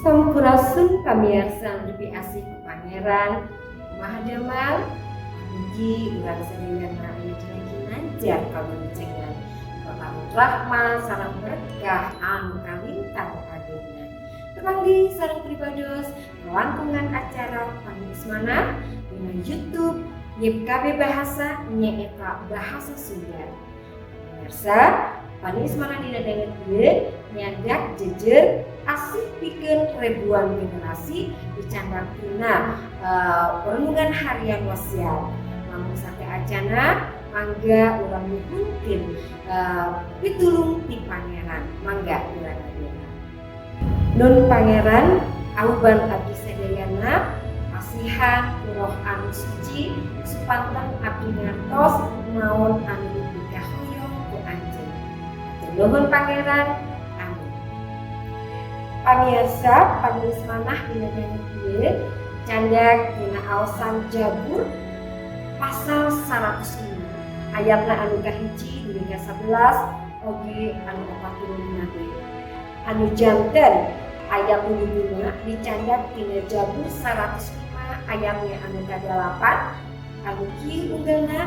Sampurasun, pamirsa anu dipiasih ku Pangeran. Kumaha damang? Mugi urang sadayana aya dina ginanjar kawilujengan, paparut rahmat sareng berkah anu kalintang agengna. Tepang deui sareng pribados langkungan acara Paniis Manah dina YouTube YKB Bahasa, nyaeta Bahasa Sunda. Pemirsa, Paniis Manah dina danget ieu nyandak jejer asih pikeun ribuan generasi dicandak tina renungan harian wasiat. Namun sateuacana, mangga urang nyuhunkeun pitulung ti Pangeran. Mangga urang ngadoa. Nun, Pangeran, auban abdi sadayana, pasihan Roh anu suci supanten abdi ngartos naon anu dipikahoyong ku Anjeun. Nuhun, Pangeran. Amin. Pamirsa, Paniis Manah dina danget ieu candak dina aosan Jabur pasal 105 ayatna anu kahiji dugi ka 11 oge anu 45 B. Anu janten ayat 5 dicandak tina Jabur 105 ayatnya anu ka-8 anu kieu unggelna: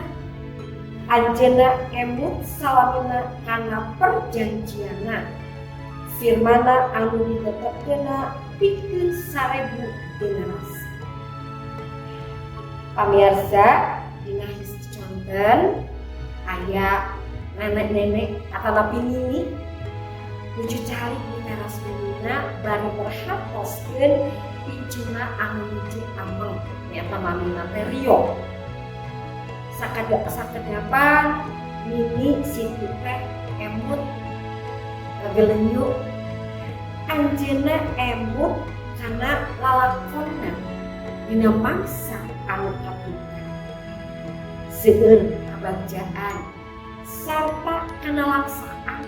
"Anjeunna emut salamina kana perjanjianna, firmana anu ditetepkeunna pikeun 1000 generasi." Pamirsa, dina hiji conten aya nenek-nenek atanapi nini nuju calik di teras bumina bari perhatoskeun incuna anu nuju ameng, nyaeta namina teh Rio. Sakedapan Nini Siti teh emut ngagelenyu. Anjeunna emut kana lalakonna dina mangsa anu kapungkur, seueur kabagjaan sarta kanalangsaan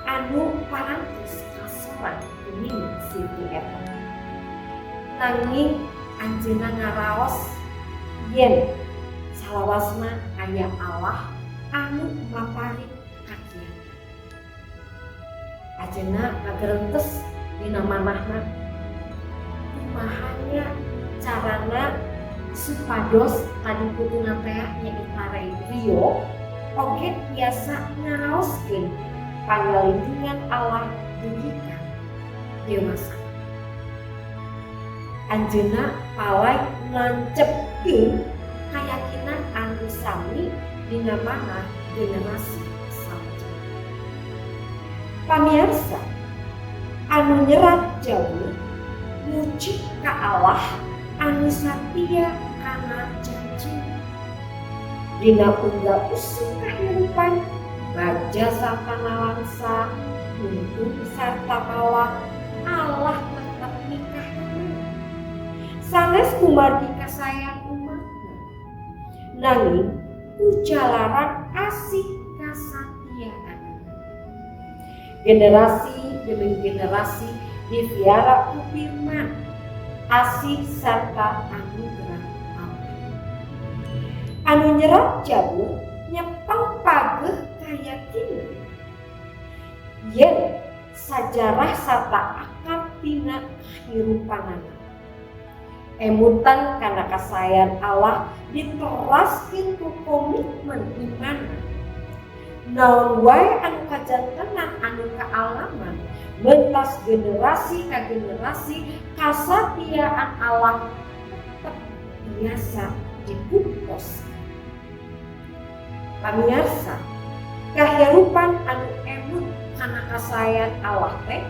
anu parantos kasorang ku Nini Siti eta. Nanging anjeunna ngaraos yen salawasna aya Allah anu maparin kakiat. Anjeunna ngagerentes dina manahna, kumaha nya carana supados tadi putuna teh, nyaeta Rio, oge tiasa ngaraoskeun pangalindungan Allah dugi ka dewasa. Anjeunna palay nancepkeun kayakinan anu sami dina manah generasi salajengna. Pamiarsa, anu nyerat Jabur muji ka Allah anu satia kana janjina. Dina unggal usum kahirupan, bagja sarta nalangsa, untung sarta malang, Allah tetep mikaheureuy. Sanes kumargi kasaean umatna, nanging ku jalaran asih kasatiaan. Generasi demi generasi dipiara ku firman asih sarta anugerah Allah. Anu nyerat Jabur nyepeng pageh kayakinan yen sajarah sarta akar tina kahirupanana, emutan kana kasaean Allah diteraskeun ku komitmen iman. Naon wae anu kajantenan, anu kaalaman mentas generasi ka generasi, kasatiaan Allah tetep biasa dibuktos. Pamiarsa, kahirupan anu emut kana kasaean Allah teh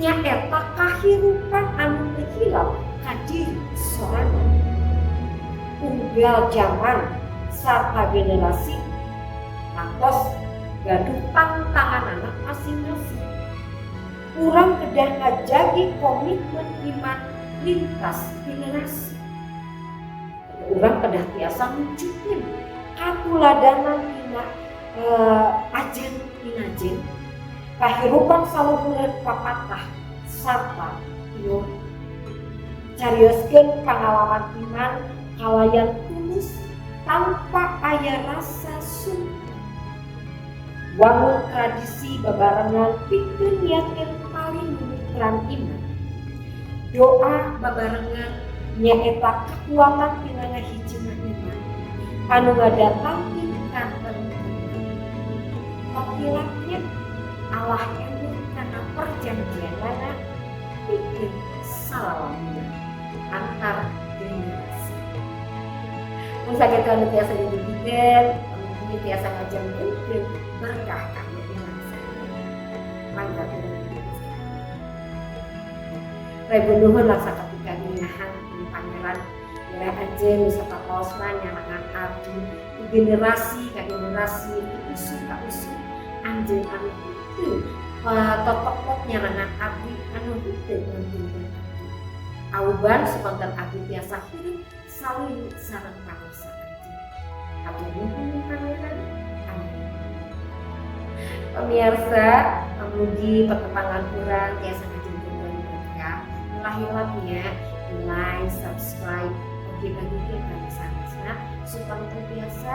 nyaeta kahirupan anu teu hilap ka diri sorangan. Unggal zaman sarta generasi tangtos gaduh tantanganana masing-masing. Urang kedah ngajagi komitmen iman lintas generasi. Urang kedah tiasa nunjukin katuladanan tina ajen pinajen kahirupan saluhureun papatah sarta teori. Carioskeun pangalaman iman kalayan tulus tanpa aya rasa sungkan. Wangun tradisi babarengan pikeun yakin paling mitran iman. Doa babarengan nyaeta kekuatan tina ngahijina iman anu ngadatangkeun katentreman. Tong hilap nya, Allah emut kana perjanjianana pikeun salalamina antar generasi. Mun sakitu anu tiasa didugikeun, mugi tiasa ngajangkeun berkah kanggo urang sadaya. Mangga urang. Rebu nuhun laksa ketika ngingahan Pangeran nilai anjeun bisa papaosna nyarangan abdi di generasi ka generasi, di usum ka usum. Anjeun anu henteu totokot nyarangan abdi, anu henteu ngantunkeun abdi. Auban supanten abdi tiasa hirup saluyu sareng pangersa anjeun. Hatur nuhun, Pangeran. Amin. Pemirsa, mugi pertepangan urang tiasa ngajengkeun berkah. Ulah hilap nya, like, subscribe, oke, bagikeun ka sanesna supaya tiasa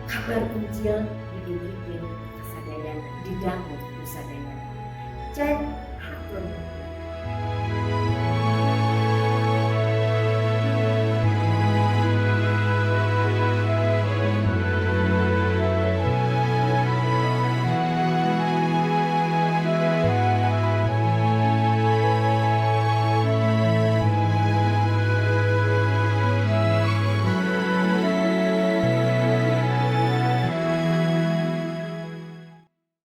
kabar Injil didugikeun ka sadayana, didangu ku sadayana. Cek, hatur nuhun.